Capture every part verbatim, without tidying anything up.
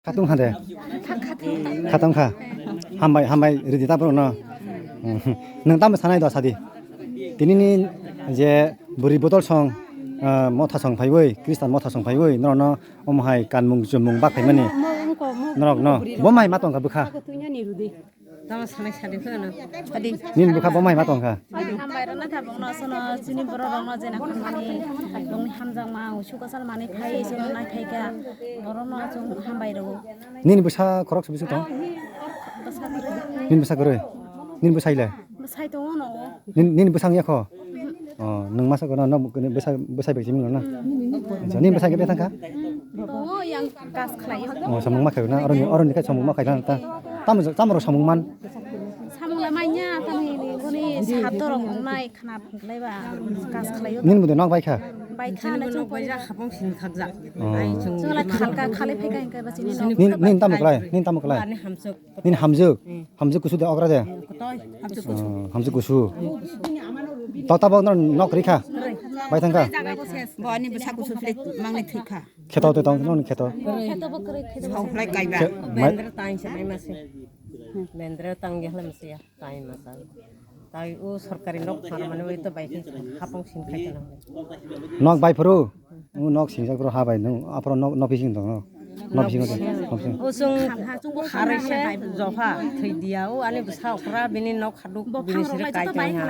Khatung kha de? Khatung kha. Hambai, hambai ridi ta borok no. Nwng tamo sanai do sadi? Tini ni je bwrwi bodol song, ah, motha song phaiwi, Khristan motha song phaiwi, norok no omo hai kanmung chumung bak phaimani. Norok no bo mai ma tong kha bwkha. Tamo sanai sadi phano. Sadi. Nini bwkha bo mai ma tong kha. Hambai rwna tabuk no sono chini borok rok no jena khamani bongni hamjakma usu kwchal manwi phai sono nai khai kha borok no chwng hambai rwo. Nini bwsa khorok se bisi tong? Bwsa kwrwi. Nini bwsa kwrwi? Nini bwsai le? Bwsai tongo no. Nini, nini bwsang yakho? Oh, nwng masa kono no bwsai bwsai bai chimino na. Acha, nini bwsai khe bethang kha? Tongo yang kas khlai. Oh, samung ma khaina, oroni oroni kai samung ma khaina ta. Tamo tamo ro samung man. Samung la manya tamo ni boni sato rok nai khana phlai ba kas khlai. Nini bwdwi nok bai kha? Bai kha na chwng bai ja khapong sin khakjak. Oh. Ai chwng la khalka khale phai kai kai ba chini. Nini tamo khlai, nini tamo khlai. Ani hamsuk. Nini hamjwk? Hmm. Hamjwk kusu de okra de? Hmm, kotoi, hamjwk kusu. Oh, hamjwk kusu. Hmm. To tabok no nok rikha? Bai thangkha? Bo ani bwsa kusu philai mangni thwikha. Kheto te tong no kheto. Kheto bo kwrwi, kheto bo. Sok philai kaiba. Khe-, mai- Bendra tang se mai mase. Bendra tang ya hle mase ya. Tai masa. Tai o sorkari nok thar mane oi to bai khe hapong sin khai tong. Nok bai phuru? O nok singjak bro ha bai nung aphuru nok, nok bising tong nok. Nok bising tong. Nok bising. O chwng kharwi se jokha thwi diya o ani bwsa okra bini nok khaduk bini sire kai tong ha.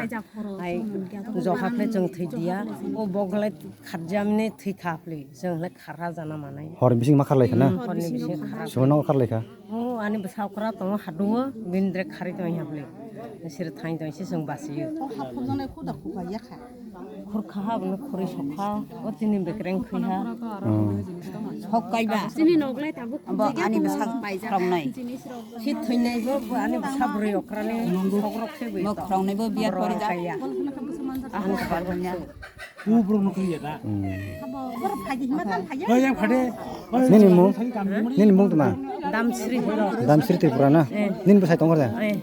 Ai jokha phle chwng thwi diya o bok hle kharjamni thwi kha phle chwng hle kharha jana manai. Hor bising ma kharlai khana? Hmm, hor ni bising kharha. Subo nok kharlai kha. O ani bwsa okra tongo haduo bini dre kharwi tong ha bwle. Sir thain tong se chwng basiyo. O ha phurjana khuda khuka yakha. Khurkha ha bono khuri sokha. O tini bekreng khui ha. Hmm. Sok kaiba. Chini nok lai tabuk. Bo ani bwsa khrongnai. Si thwinai bo, bo ani bwsa bwrwi okrani sok rok se bwi. Bo khrongnai bo biya pori ja. Ahani kbar bonya. Hmm. Nini mung? Nini mung tuma? Damsri. Damsri Tripura na? Eh. Nini bwsai tongkha de? Eh.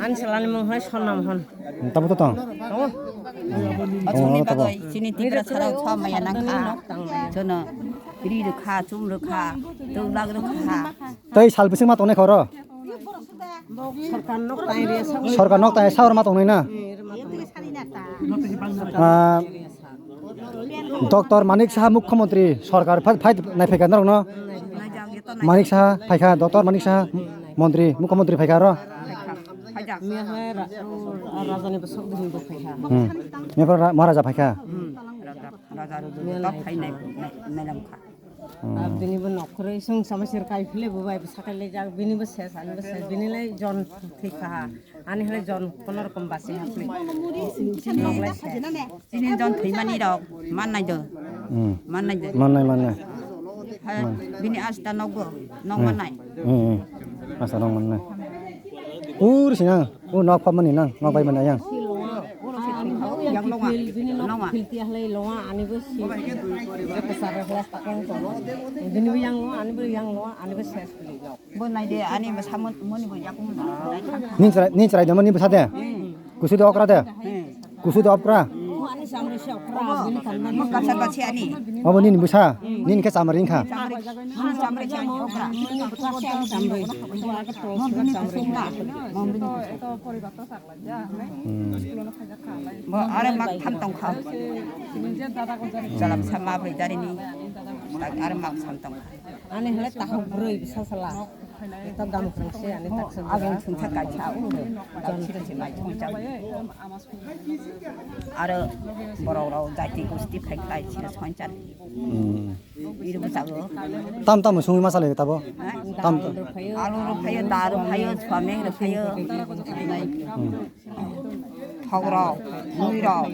Ani salani mung hai Sona Mohon. Tabo to tong? Tongo. Tongo, tongo. Chini Tripura sarao sa maya nang kha. Jono ri rwkha, chum rwkha, tublag rwkha. Tei sal bising ma tongnai khoro? Sorkar nok tai re, sa- Sorkar nok tai saur ma tongnai na? Ah, Doctor Manik Saha Mukhyamantri sorkar phai, phai nai phaikha norok no? Manik Saha phaikha, Doctor Manik Saha montri, Mukhyamantri phaikha aro? Miya hai ra-, o, Rajani bwswk bini bo phaikha. Hmm. Miya phai ra-, Maharaja phaikha? Hmm. Raja, Raja Raju ta phainai, nai, nai lamkha. Hmm. Ar bini bo nokhorwi sung sama sir kai phile bo bai bwsa kai le jak, bini bo ses, ani bo ses, bini lai jon thwi kha. Ani hwnle jon kono rokom basi hapli. Nok lai se. Chini jon thwimani rok mannai do. Hmm. Mannai do. Mannai, mannai. Ha, bini asta nokgo, nok mannai. Hmm, hmm. Asta nok mannai. Ur sinang, u nok phamani nang, nok bai mani ayang. Yang longa. Bini nok phil tiya hlai longa, ani bo si. Bini bo yang longa, ani bo yang longa, ani bo ses. Bo nai de, ani bwsa mon-, moni bo yakung na. Nin chwrai, nin chwrai de, moni bwsa de? Hmm. Kusu de okra de? Hmm. Kusu de okra? Ani samre se okra, bini kamani. Mo kasa basi ani. Obo nini bwsa? Nini khe chamari wngkha? Chamari, ani chamari se ani okra. Mo bini kusu na. Mo bini kusu. Hmm. Bo are mak tham tong kha. Jalam sa ma bai dari ni. Tak are mak sam tong kha. Ani hwnle tahuk bwrwi bwsa sala. Ito dam kwrwng se ani tak se. Abang sungsa kaisa u. Jon se mai thung chang. Aro borok rok jati gusti phai tai se soinchar. Hmm. Iri bwsa go. Tam tam sungwi ma sale tabo. Ha? Tam tam. Alu rok phaio, da rok phaio, soyabin rok phaio. Hmm. Thok rok, mui rok,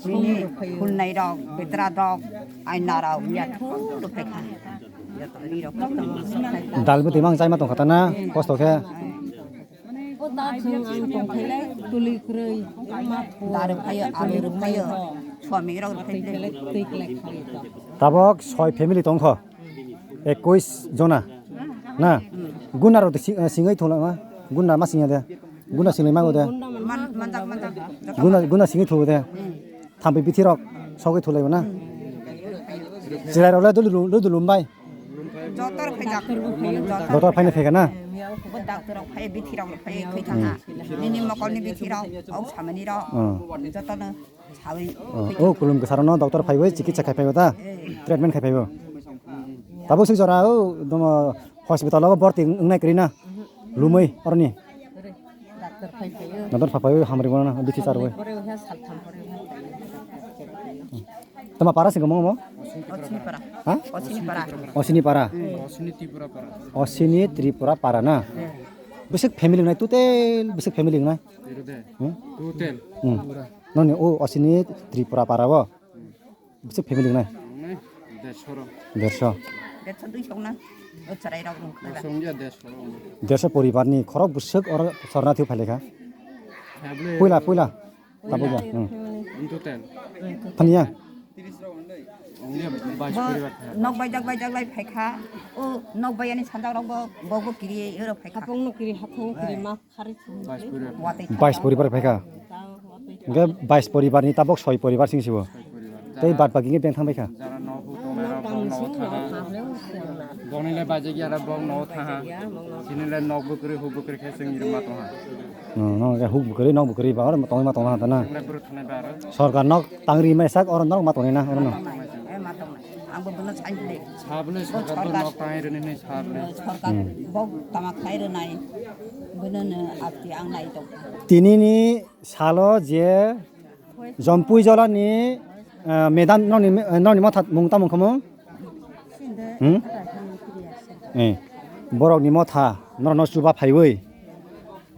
bini phulnai rok, betra rok, aina rok, ya thung rok phai kha. Dal bwtwi mang chaima tong kha ta na, kosto khe. O dal thung ang tong khailai, tuli kwrwi, ma thung. Da rok phaio, alu rok phaio, soyabin rok rok phaio. Twi kwlai khaio to. Tabok soi family tong kho. Ekwis jona. Na? Guna rok si-, eh, singwi thung lama. Guna ma singya de. Guna singwi mago de. Man-, manjak, manjak. Guna, guna singwi thung de. Thampi bithi rok sogwi thulai na. Chwrai rok le dulu, dulu lum bai. Joto rok Doctor bo phaio, joto. Doctor phaina phaikha na? Bo doctor rok phai, bithi rok phai, khoi thangha. Nini mokolni bithi rok, ok samani rok, Oh. jotono sawi. Oh, oh, kulum kwsarokno doctor phaiwi chikitsa khai phaibo ta? Eh. Treatment khai phaibo. Tabuk sik jora, oh, domo hospital o borti wngnai kwrwi na? Lumwi oroni? Doctor phai phaio. Doctor phai phaio, hamri bono na, bithi charwi. Pore wngkha saltham pore wngkha. Tama para sing mo mo? Ochini para. Ha? Ochini para. Ochini para. Osini Tripura para. Osini Tripura para na? Bwswk family wngnai, total bwswk family wngnai? Ero de. Hmm? Total. Hmm. Noni o Osini Tripura para o? Bwswk family wngnai? Wngnai, dersho rok. Dersho. Dersho, duisho wngnai. O chwrai rok rung khna. Dersho wngya, dersho rok wngnai. Dersho poribar ni khorok bwswk oro sorna thwi phailai kha? Tablet. Puila, puila. Tabuk ya. Hmm. In total. Thani ya? Wngnai, bais Bo poribar kha. Nok baijak baijak lai phaikha. O nok bayani sanjak rok bo, bo, bo kiri oro phaikha. Hapung no kiri, hapung kiri ma. Bais poribar. Bais poribar phaikha. Hwnkhe bais poribar ni tabok soi poribar sing sibo. Tei bad bagi hwnkhe beng thang baikha. Jara nok huk tongnai rok bong nogo thaha. Bongni le bajik yara bong nogo thaha. Chini le nok bwkrwi huk bwkrwi khe chwng irma tongha. Hmm, no, huk bwkrwi nok bwkrwi ba oro tongma tongma hanta na. Chwng le bwrwi thanai ba aro. Sorkar nok tangri mai sak oro nok ma tongnai na oro no. Eh, ma tongnai. Ang bo bono sain le. Sabole sorkar bo nok tangwi rwni hinwi sabole. Sorkar bo tama khai rwnai. Bono no apti ang nai tong. Tini ni salo je Jompui jola ni, eh, madam nokni, nokni motha mung tamo khamung? Hmm? Eh, borok ni motha norok no chuba phaiwi.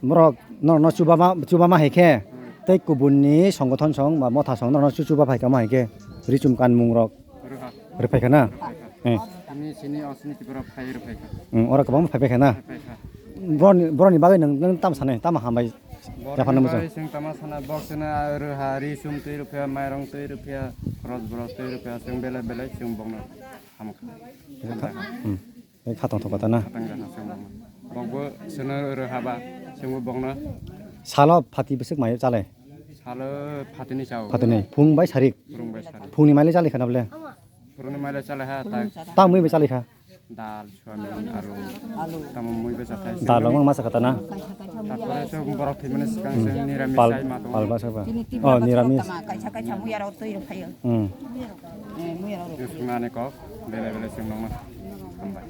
Borok norok no chuba ma, chuba ma hai khe. Tei kubun ni songothon song ba motha song norok no chu chuba phai kha ma hai khe. Richum kanmung rok. Rwphai kha na? Eh. Ani sini Osini Tripura phai rwphai kha. Hmm, oro kwbangma phai phai kha na? Phai phai kha. Boroni, boroni bagwi nwng, nwng tamo sanai, tamo hambai. Boroni yaphano bagwi muchung. Chwng tamo sana, bok chwngno rwha, ri sum twi rwphia, mairung twi rwphia, khorok borok twi rwphia, chwng belai belai chwng bokno hamkha. Hmm. Tei khatong thok kha ta na? Khatong kha chwng bokno. Bokbo chwngno rwha ba, chwngbo bokno. Salo phati bwswk mai chalai? Salo phatini chao. Phatini. Phung bai sarik? Phung bai sarik. Phungni maile chalai kha na bole? Phungni maile chalai ha, ta. Ta mui bai chalai kha? Dal, soyabean, alu. Alu. Tamo mui bai chathai. Dal rok mang masa kha ta na? Tarpore chwng borok thwimani swkang chwng niramis pal, chai ma tongo. Pal ba sa ba. Oh, niramis. Kaisa kaisa mui aro twi rok phaio. Hmm. Eh, mui aro. Chwng sungnani kok, bele bele chwng nongma. Hambai.